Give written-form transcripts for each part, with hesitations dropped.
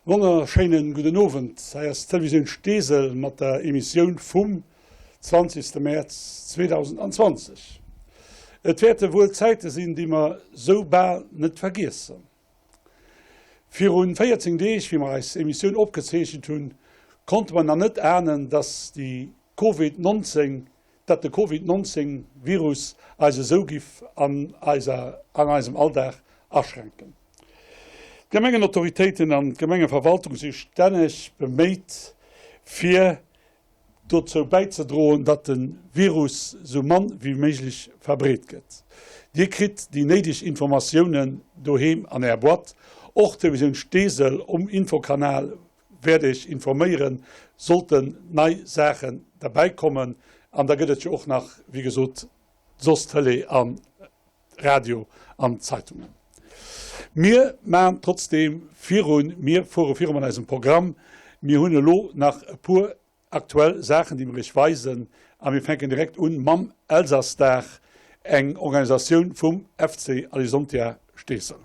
Wonnerschéinen gudden Owend. Hei ass d'Televisioun Steesel mat der Emissioun vum 20. Mäerz 2020. Et wäerte wuel Zäite sinn, déi mer sou bal net vergiessen. Virun 14 Deeg, wéi mer eis Emissioun opgezeechent hunn, konnte mer nach net ahnen, dass déi Covid 19, datt de Covid 19 Virus eis esou giff an eiser, an eisem Alldag aschränken. D'Gemengenautoritéiten an d'Gemengeverwaltung si stänneg beméit fir dozou bäizedroen, datt de Virus sou mann wéi méiglech verbreet gëtt. Dir kritt déi néideg Informatiounen doheem an Är Boîte. Och d'Televisioun Steesel um Infokanal wäert Iech informéieren, sollten nei Saachen derbäi kommen. An da gëtt et jo och nach, wéi gesot, soss Tëlee a Radio an Zeitungen. Mir maachen trotzdeem virun, mir fuere viru mat eisem Programm. Mir hunn elo nach e puer aktuell Saachen, déi mir Iech weisen. A mir fänken direkt un mam Elsassdag, eng Organisatioun vum FC Alisontia Steesel.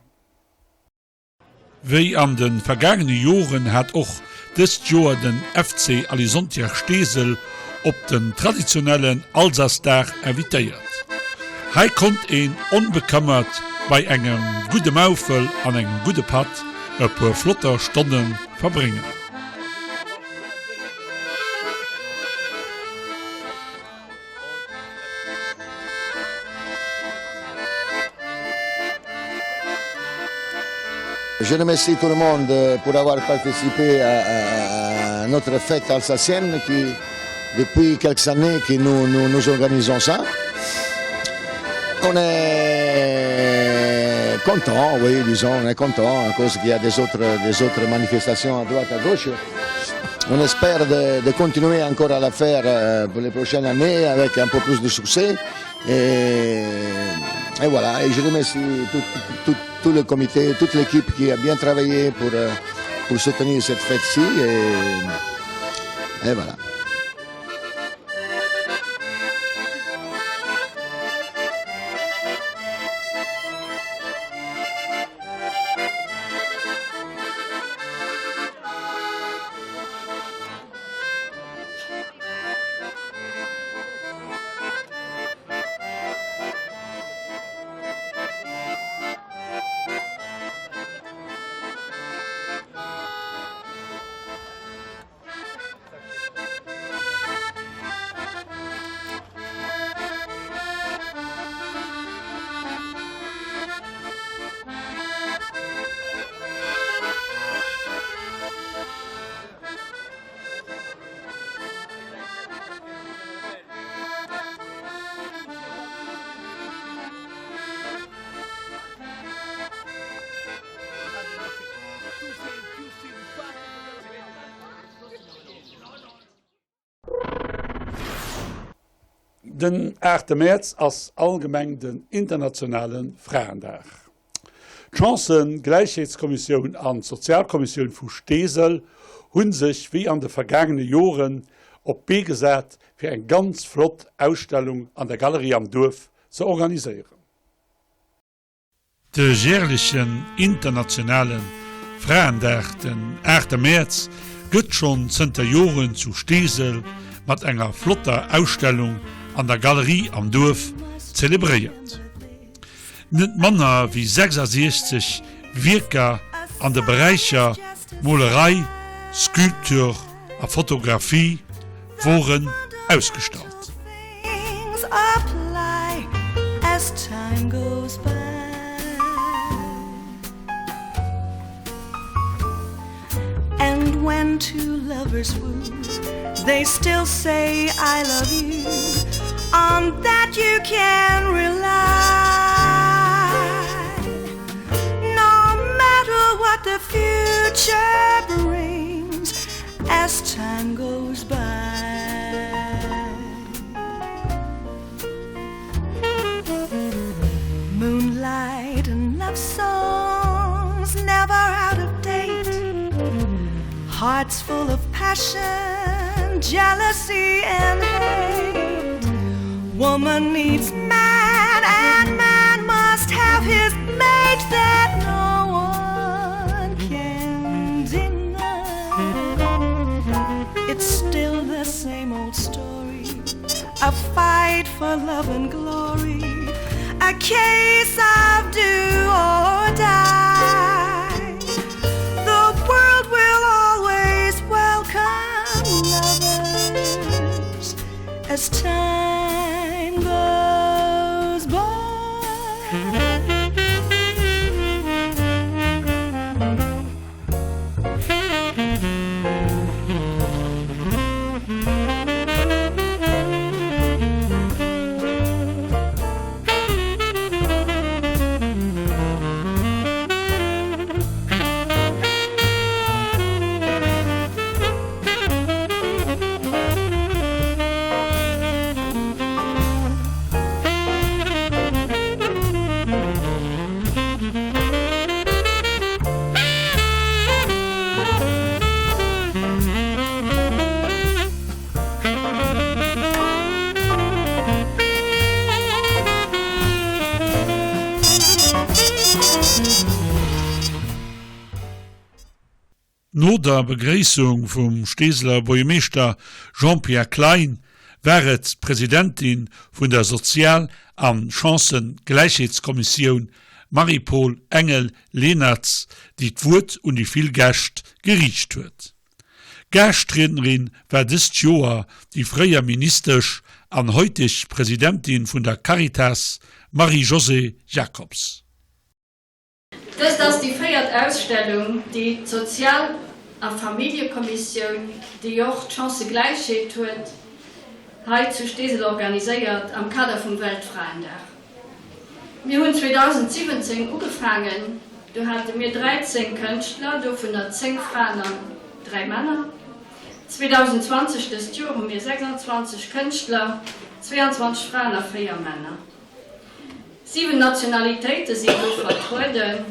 Wéi an de vergaangene Joren hat och dëst Joer den FC Alisontia Steesel op den traditionellen Alsace-Dag invitéiert. Hei konnt een onbekëmmert bei engem gudde Maufel an engem gudde Patt e puer flotter Stonne verbréngen. Je remercie tout le monde pour avoir participé à, à notre fête alsacienne qui, depuis quelques années que nous, nous, nous organisons ça. On est content, oui, disons, on est content à cause qu'il y a des autres, des autres manifestations à droite, à gauche. On espère de, de continuer encore à la faire euh, pour les prochaines années avec un peu plus de succès. Et, et voilà, et je remercie tout, tout, tout le comité, toute l'équipe qui a bien travaillé pour, euh, pour soutenir cette fête-ci. Et, et voilà. Den aachte Mäerz ass allgemeng den internationale Fraendag. D'Chancëgläichheetskommissioun an d'Sozialkommissioun vu Steesel hu sech wéi an de vergaangene Joren op d'Bee gesat fir eng ganz flott Ausstellung an der Galerie am Duerf ze organiséieren. De järlechen internationale Fraendag, den 8 Mäerz, gëtt schonn zënter Joren zu Steesel mat enger flotter Ausstellung an der Galerie am Duerf zelebréiert. Net manner wéi 66 Wierker an de Beräicher Molerei, Sculpture a Fotografie woren ausgestallt. As time goes by Moonlight and love songs never out of date Hearts full of passion, jealousy and hate Woman needs man and man must have his mate That no one can deny. It's still the same old story, a fight for love and glory, a case of do or die. The world will always welcome lovers as time goes by. No der Begréissung vum Steeseler Buergermeeschter Jean-Pierre Klein war et d'Presidentin vun der Sozial a Chancëgläichheetskommissioun Marie-Paule Engel-Lenertz, déi d'Wuert un déi vill Gäscht geriicht huet. Gaaschtriednerin war dëst Joer déi fréier Ministesch an heutig Presidentin vun der Caritas Marie-Josée Jacobs. Dëst ass déi véiert Ausstellung, déi d'Sozial a Familljekommissioun, déi och d'Chancëgläichheet huet, hei zu Steesel organiséiert am Kader vum Weltfraendag. Mir hunn 2017 ugefaangen, do hate mir 13 Kënschtler, dovunner 10 Fraen an 3 Männer. 2020, dëst Joer, hu mir 26 Kënschtler, 22 Fraen a 4 Männer. 7 Nationalitéite sinn do vertrueden.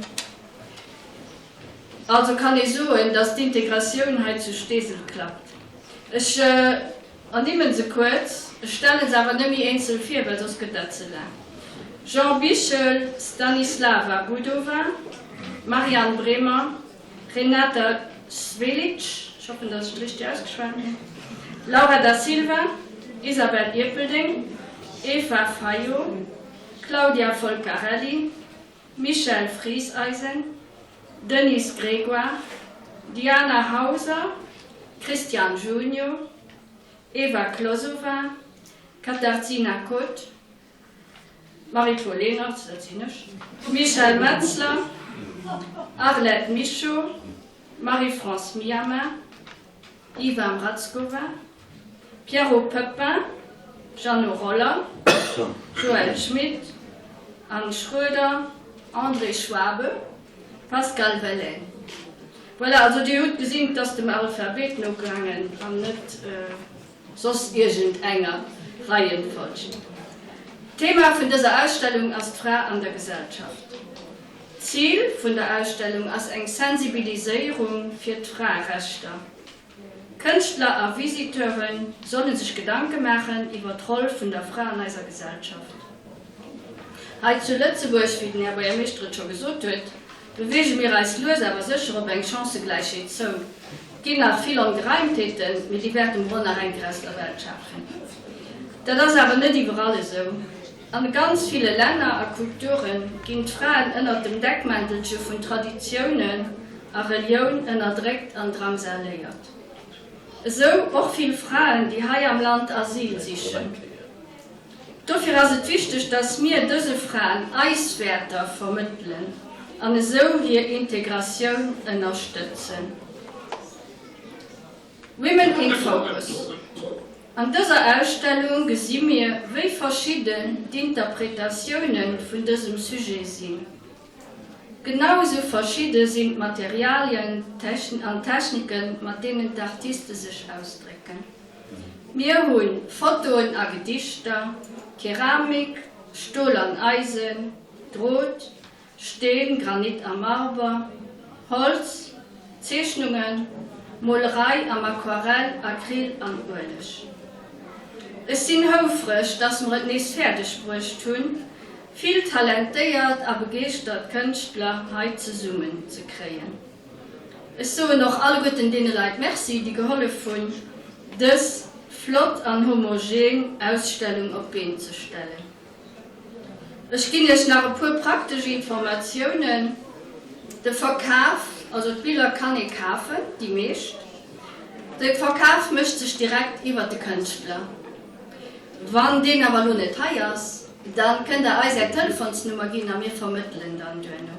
Also kann ee soen, datt d'Integratioun hei zu Steesel klappt. Ech ernimmen se kuerz, ech stelle se awer net méi eenzel vir, well soss gëtt dat ze laang, Jean Bichel, Stanislava Budova, Marianne Bremer, Renata Svelic, ech hoffen, datt ech et richteg ausgeschwat hunn, Laura Da Silva, Isabelle Ierpeldeng, Eva Fayot, Claudia Folcarelli, Michèle Frieseisen, Denise Grégoire, Diana Hauser, Christian Junior, Eva Klosova, Katarzyna Kot, Marie-Claude Leenarts, dat sinn ech, Michèle Metzler, Arlette Mischo, Marie-France Miyama, Iva Mrazkova, Pierrot Pöppin, Jeannot Roller, Joëlle Schmit, Anne Schroeder, André Schwabe, Pascale Welleng. Voilà, also Dir hutt gesinn, et ass dem Alphabet nogaangen an net soss iergend enger Reihenfolg. D'Thema vun dëser Ausstellung ass d'Fra an der Gesellschaft. D'Zil vun der Ausstellung ass eng Sensibiliséierung fir d'Fraerechter. Kënschtler a Visiteure solle sech Gedanke maachen iwwer d'Roll vun der Fra an eiser Gesellschaft. Hei zu Lëtzebuerg, wéi den Här Buergermeeschter et scho gesot huet, beweege mir eis lues awer sécher op eng Chancëgläichheet zou. Et ginn nach vill Ongereimtheeten, mee déi wäerte mer och nach eng Kéier aus der Welt schafen. Dat ass awer net iwwerall esou. An ganz ville Länner a Kulture ginn d'Fraen ënnert dem Deckmäntelche vun Traditiounen a Relioun ënnerdréckt an drangsaléiert. Esou och vill Fraen, déi hei am Land Asyl sichen. Dofir ass et wichteg, dass mir dëse Fraen eis Wäerter vermëttelen an esou hir Integratioun ënnerstëtzen. Women in Focus, An dëser Ausstellung gesi mir, wéi verschidden d'Interpretatioune vun dësem Sujet sinn. Genau esou verschidde sinn d'Materialien an d'Techniken, mat deenen d'Artiste sech ausdrécken. Mir hu Fotoen a Gedichter, Keramik, Stol an Eisen, Drot, Steen, Granit a Marber, Holz, Zeechnungen, Molerei am Aquarell, Acryl an Ueleg. Ech sinn houfreg, dass mer et nees fäerdeg bruecht hunn, vill talentéiert a begeeschtert Kënschtler hei zesummen ze kréien. Ech soen och alleguerten deene Leit Merci, déi gehollef hunn. dës flott an homogen Ausstellung op d'Been ze stellen. Ech ginn Iech nach e puer praktesch Informatiounen. De Verkaf, also d'Biller kann ee kafen, déi meescht. De Verkaf mécht sech direkt iwwer de Kënschtler. Wann deen awer elo net hei ass, da kënnt Der eis Är Telefonsnummer ginn a mir vermëttelen dann duerno.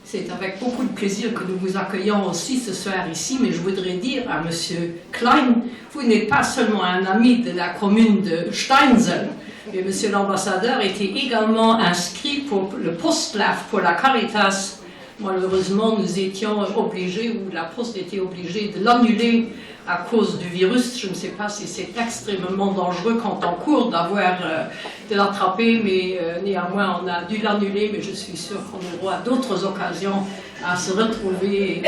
C'est avec beaucoup de plaisir que nous vous accueillons aussi ce soir ici, mais je voudrais dire à monsieur Klein, vous n'êtes pas seulement un ami de la commune de Steinsel, mais monsieur l'ambassadeur était également inscrit pour le postlaf pour la Caritas. Malheureusement, nous étions obligés ou la poste était obligée de l'annuler à cause du virus. Je ne sais pas si c'est extrêmement dangereux quand on court d'avoir euh, de l'attraper, mais euh, néanmoins on a dû l'annuler, mais je suis sûr qu'on aura d'autres occasions à se retrouver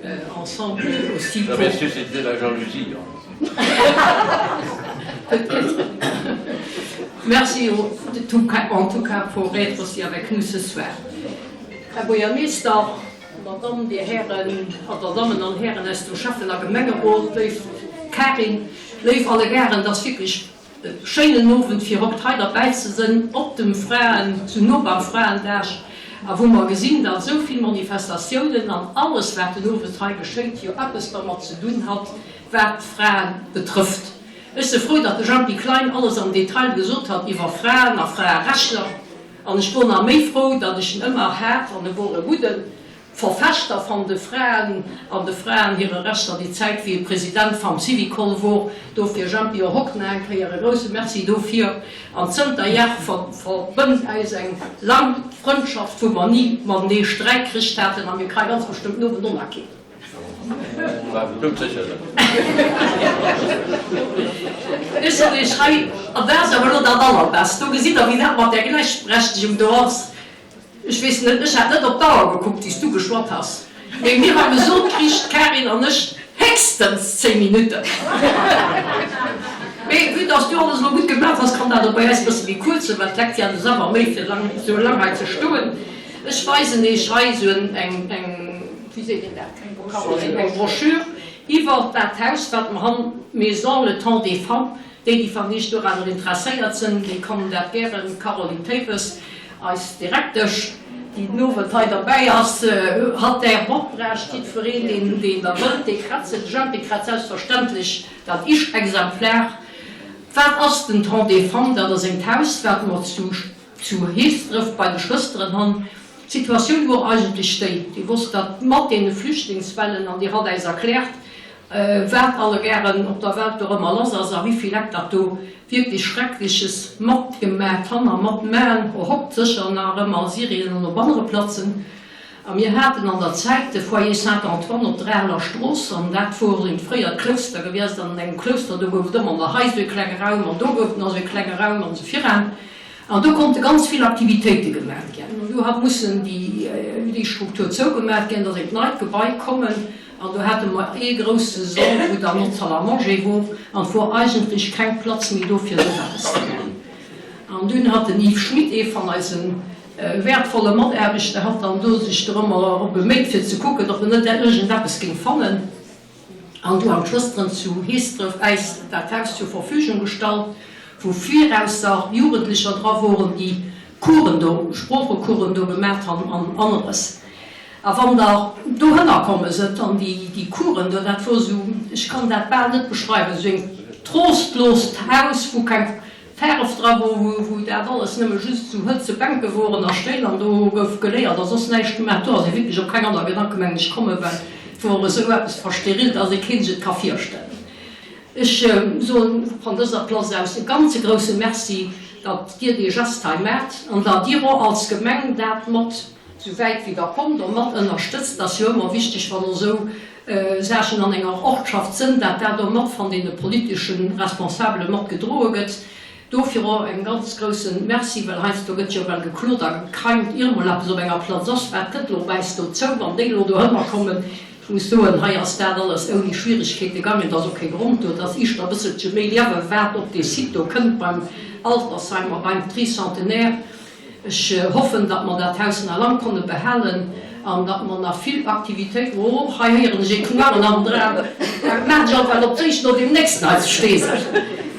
euh, ensemble aussi. Pour... Bien sûr, c'était la jalousie. Merci tout cas, en tout cas pour être aussi avec nous ce soir. Herr Buergermeester, Madame, Dir Hären oder Dammen an Hären aus dem Schäffen a Gemengerot, léif Karin, léif alleguerten, et ass wierklech e schéinen Owend fir haut hei derbäi ze sënn op dem Fraen, sou no beim Fraendag, a wou mer gesinn, datt esou vill Manifestatiounen an alles wat den Owend hei geschéit jo eppes dermat ze dunn hat, wat d'Fraen betrëfft. Ech se frou, datt de Jempy Klein alles am Detail gesot hat iwwer Fraen a Fraerechter. An ech wor nach méi frou, datt ech en ëmmer hat, an e wor e gudde Verfechter van de Fraen an de Fraen hire Rechter déi Zäit, wéi e President vam Syvicol wor. Dofir, Jempi, och hokt nach eng Kéier e grousse Merci dofir. An zënterjar verbënnt äis eng lang Frëndschaft, wou mer ni matenee Sträit kricht haten, a mir kreie ganz bestëmmt den Owend och nach keen. Ech soen Iech hei, an dat ass awer elo dat Allerbest, do gesitt Der, wéi dat mat där Gläichberechtigung do ass. Ech weess net, ech hat net op d'Auer gekuckt, wéi s du geschwat has, mee mir ha gesot kricht, d'Karin an ech, héchstens 10 Minutten. Mee vue dass du alles elo gutt gemaach has, kann dat och bei eis e bësse méi kuerz sinn, well d'Lekt si an de Summer méi fir lang, esou lang hei ze stoen. Ech weisen Iech hei esou eng, wéi seet een dat, eng Broschür iwwert dat Haus, wat mer han, Maison Le Temps des Femmes. Déi, déi van Iech doranner interesséiert sënn, déi kommen dat gären, d'Caroline Theves, eis Direktesch, déi den Owend hei derbäi ass, hat där matbruecht. Jiddwereen, deen, deen der wëllt, dee krat se. De Jempy krat selbstverständlech dat ischt Exemplar. Wat ass den Temps des Femmes? Dat ass engt Haus, wat mer zu. Zu Heesdref bei de Schwësteren han. D'Situatioun wor eigentlech déi, Dir wosst dat mat deene Flüchtlingswellen an Dir hatt äis erklärt, wat alleguerren op der Welt do ëmmer lass ass a wéivill Lekt dat do wierklech Schreckleches matgemat han a matmaen, och hokt sécher nach ëmmer a Syrien an op anere Platzen. A mir haten an der Zäit de Foyer Saint-Antoine op der Areler Strooss an dat wor eent fréiert Klouschter gewiescht an an engem Klouschter do gouf et ëmmer nach hei esou e klenge Raum an do gouf et nach esou e klenge Raum an esou viran. An do konnte ganz vill Aktivitéite gemaat ginn. An do hat mussen déi Struktur zougemat ginn, dass eent neit Gebai kommen. An do hate mer ee grousse Sall, wou dann och d'Salle à manger wor. An et wor eigentlech keng Platz méi do fir esou eppes ze man. An dunn hat den Yves Schmit, ee van eise wäertvolle Mataarbechter, hat dann do sech dorëmmer beméit fir ze kucken, ob en net iergendeppes géing fannen. An du han d'Schwësteren zu Heesdref äis dat Haus zur Verfügung gestallt, wou virausser Jugendlicher dra woren, déi Coursen do, Sproochecoursen do gemat han an aneres. A wann der dohënner komme sëtt an déi, déi Coursen do, dat wor esou, ech kann dat bal net beschreiwen, esou eng trostloost Haus, wou keng Färef dra wor, wou dat alles nëmme just esou hëlze Bänke woren a Stéil an do gouf geléiert a soss näischt gemaach. Do ass ee wierklech op keng aner Gedanke mengen ech kommen, well et wor esou eppes versterilt, dass ee keen sech et ka virstellen. Ech soen van dëser Place aus e ganze grousse Merci, datt Dir dee Geste hei maacht an datt Dir och als Gemeng dat mat, esou wäit wéi Der kommt, och mat ënnerstëtzt. Et ass jo ëmmer wichteg, wann esou Saachen an enger Ortschaft sënn, dat dat och mat van deene politeschen Responsabele mat gedroe gëtt. Dofir och en ganz groussen Merci, well heiansdo gëtt jo well geklot a gekeimt, ier mol eppes op enger Platz ass, wat gëtt lo op äis do zou, wann déi lo dohënner kommen. Ech muss soen, hei ass dat alles ouni Schwieregkeete gangen, et ass och kee Grond do, et ass ischter e bësselche méi Liewe wat op dee Site do kënnt beim Altersheim a beim Tricentenaire. Ech hoffen, datt mer dat Haus nach lang konne behalen. An datt mer nach vill Aktivitéiten, oh, hei héieren ech ee Knarren hannendran, dat maachen ech alt well op d'éischt no deem nächsten hei zu Steesel.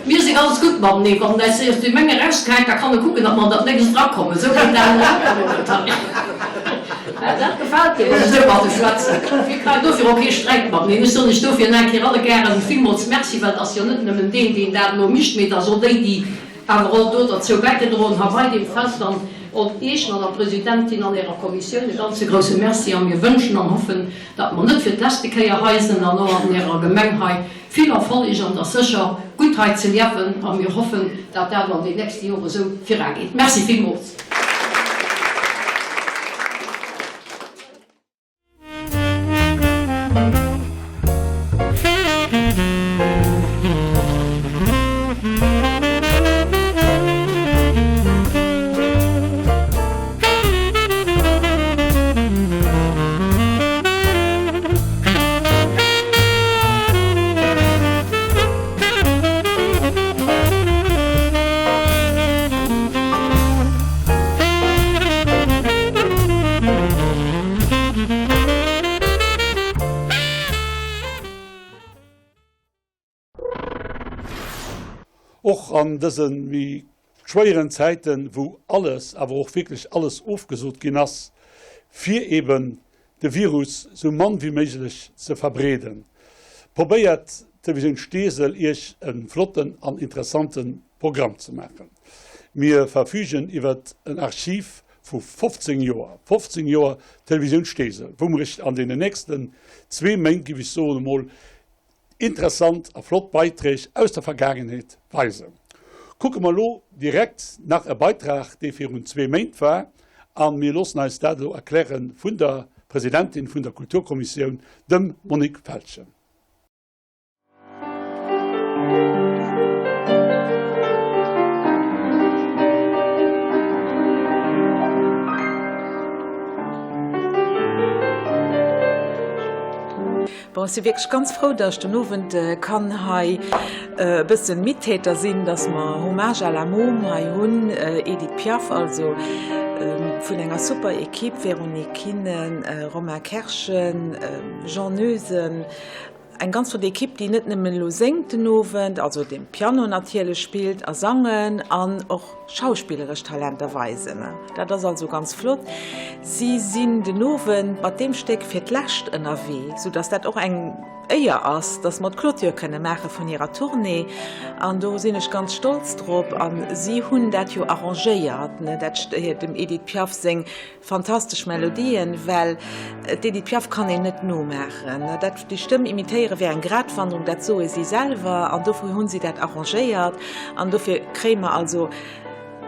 Mir si ganz gutt matenee, wann en äis aus deem enge erausgehäit, da kann e kucken, datt mer an dat nächst erakommen. Esou geet dat och. Dat gefält dir, wann ech esou mat e schwätzen. Mir kréien dofir och kee Sträit mateneen. Ech soen iech dofir nach eng Kéier alleguerren villmools Merci, well et ass jo net nëmmen deen, deen dat elo mécht, mee et ass och déi, déi awer och do derzou bäigedroen ha bei deem Fest an och Iech, Madame Presidentin, an Ärer Kommissioun e ganze grouse Merci a mir wënschen an hoffen, datt mer net fir d'leschte Kéier hei sinn an och an Ärer Gemeng hei vill Erfolleg an et ass sécher gutt hei ze liewen a mir hoffen, datt dat an den nächste Jore sou virageet. Merci villmools. Och an dëse méi schwéieren Zäiten, wou alles, awer och wierklech alles ofgesot ginn ass, fir eben de Virus sou mann wéi méiglech ze verbreeden, probéiert d'Televisioun Steesel iech e flotten an interessante Programm ze maachen. Mir verfügen iwwert en Archiv vu 15 Joer, 15 Joer Televisioun Steesel, wou mer iech an deenen nächsten zwee Méint, géif ech soen, emol interessant a flott Beiträg aus der Vergaangenheet weisen. Kucke mer elo direkt nach e Beitrag, dee virun zwee Méint war, a mir loossen eis dat elo erkläre vun der Presidentin vun der Kulturkommissioun, dem Monique Feltgen. Bon, ech si wierklech ganz frou, datt ech den Owend kann hei e bëssen Mittäter sinn, datt mer Hommage à la Môme hei hunn, Edith Piaf, also vun enger super Equipe, Véronique Kinnen, Romain Kerschen, Jean Noesen, eng ganz flott Equipe, déi net nëmmen elo séngt den Owend, also de Piano natierlech spillt a sangen an och schauspilleresch Talenter weisen. Dat ass also ganz flott. Si sinn den Owend mat deem Stéck fir d'lescht ënnerwee, soudass dat och eng Éier ass, dass mer d'Clôture kënne maache vun hirer Tournée. An do sinn ech ganz stolz drop. A si hunn dat jo arrangéiert, dat dem Edith Piaf seng Fantastesch Melodien, well d'Edith Piaf kann een net nomaachen. Dat déi Stëmm imitéiere wär eng Gratwanderung, dat soe si selwer, an dofir hu si dat arrangéiert. An dofir kréie mer also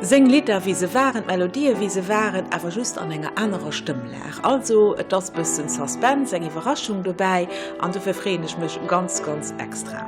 seng Lidder wéi se waren, d'Melodië wéi se waren, awer just an enger anerer Stëmmlag. Also et ass bëssen Suspense, eng Iwwerraschung dobäi, an dofir freeën ech mech ganz, ganz extra.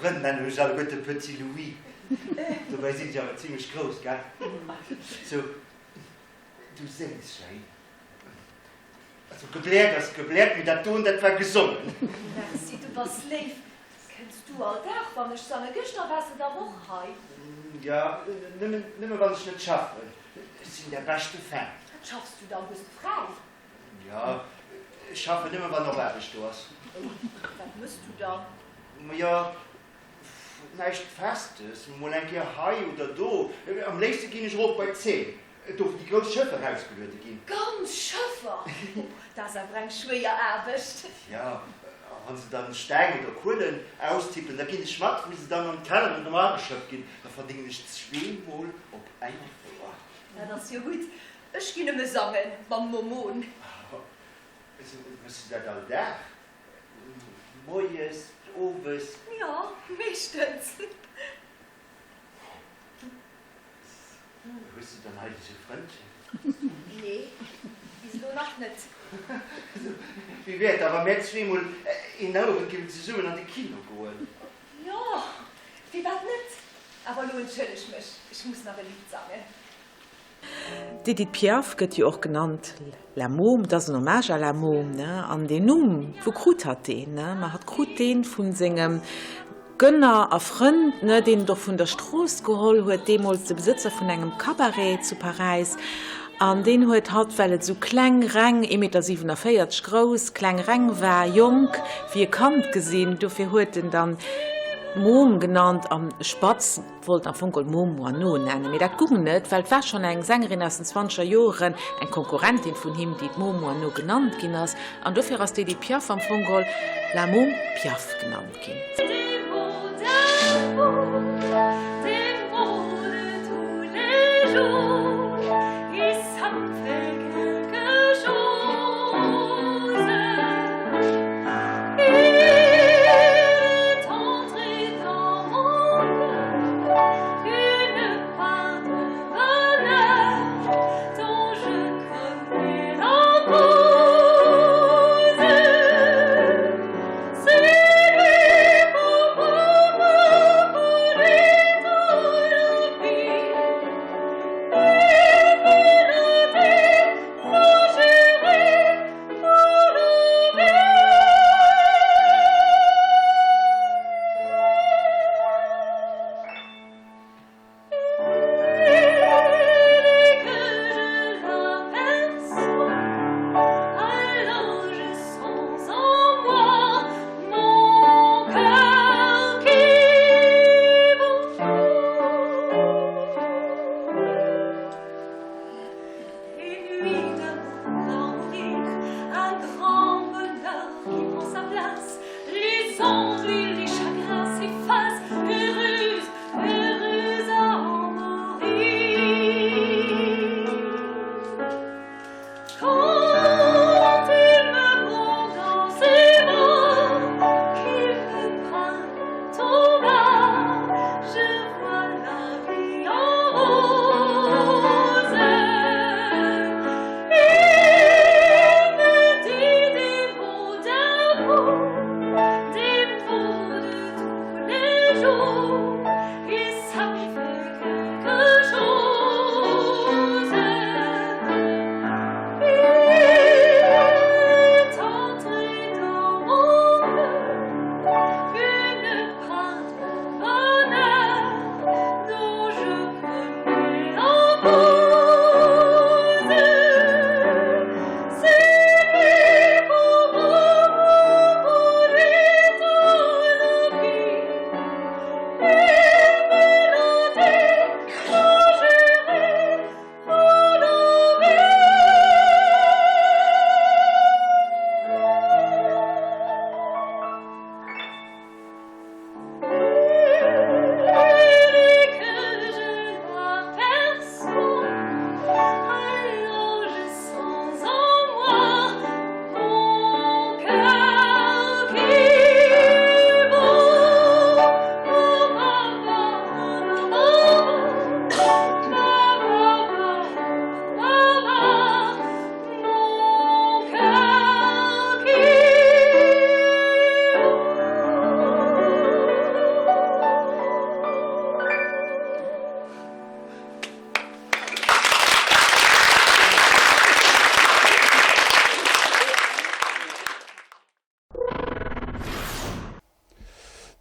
Frënn nennen mech alleguerte Petit Louis. Dobäi sinn ech awer zimlech grouss, gell? Sou, du séngs schéin. Also gebläert ass gebläert, mee dat doen, dat war gesongen. Merci, du bass léif. Kënns du all Dag, wann ech sange? Gëschter waars de dach och hei. Jo, nëmmen, nëmme wann ech net schaffen. Ech sinn däi beschte Fan. Wat schaffs du dann? Hues de fräi? Jo, ech schaffen nëmme wann och Aarbecht do ass. Wat mëss du dann? Majo, näischt Festes, mol eng Kéier hei oder do. Am léifste ginn ech erof bei d'Zeen, do wou déi grouss Schëffer erausgeluede ginn. Ganz Schëffer? Dat ass awer eng schwéier Aarbecht. Jo, a wann se dann Steng oder Kuelen austippen, da ginn ech mat, wou se dann an d'Kelleren erëm ageschëppt ginn. Da verdéngen ech zweemol op enger Fouer. Dat ass jo gutt. Ech ginn nëmme sangen mam Momon. Méchs du dat all Dag? Moies, owes? Jo, meeschtens. Hues du dann eigentlech e Frëndchen? Nee, bis elo nach net. Wéi wär et da, wa mär zweemol een Owend géifen zesummen an de Kino goen? Jo, firwat net? Awer elo entschëlleg mech, ech muss nach e Lidd sangen. D'Edith Piaf gëtt jo och genannt La Môme, et ass en Hommage à la Môme, ne? An deen Numm, wou krut hatt deen, ne? Ma hatt krut deen vu sengem Gönner a Frënd, ne, deen et och vun der Strooss geholl huet, deemools de Besëtzer vun engem Cabaret zu Paräis. An deen huet hatt, well et esou kleng, reng, ee Meter 47 grouss, kleng, reng war, jonk, wéi e Kand gesinn, dofir huet en dann Môme genannt an Spatz. Wollt am Fong geholl Môme Moineau nennen, mee dat gung net, well et war schonn eng Sängerin aus den zwanzeger Joeren, eng Konkurrentin vun him, déi d'Môme Moineau genannt ginn ass, an dofir ass d'Edith Piaf am Fong geholl La Môme Piaf genannt ginn.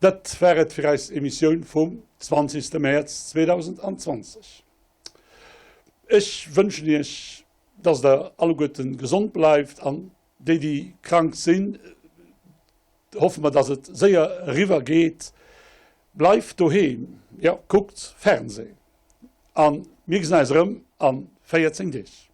Dat war et fir eis Emissioun vum 20. Mäerz 2020. Ech wënschen Iech, dass der alleguerten gesond bleift an déi, déi krank sinn, hoffe mer, dass et séier eriwwer geet. Bleift doheem, jo, kuckt Fernseh an mir gesinn eis erëm an 14 Deeg.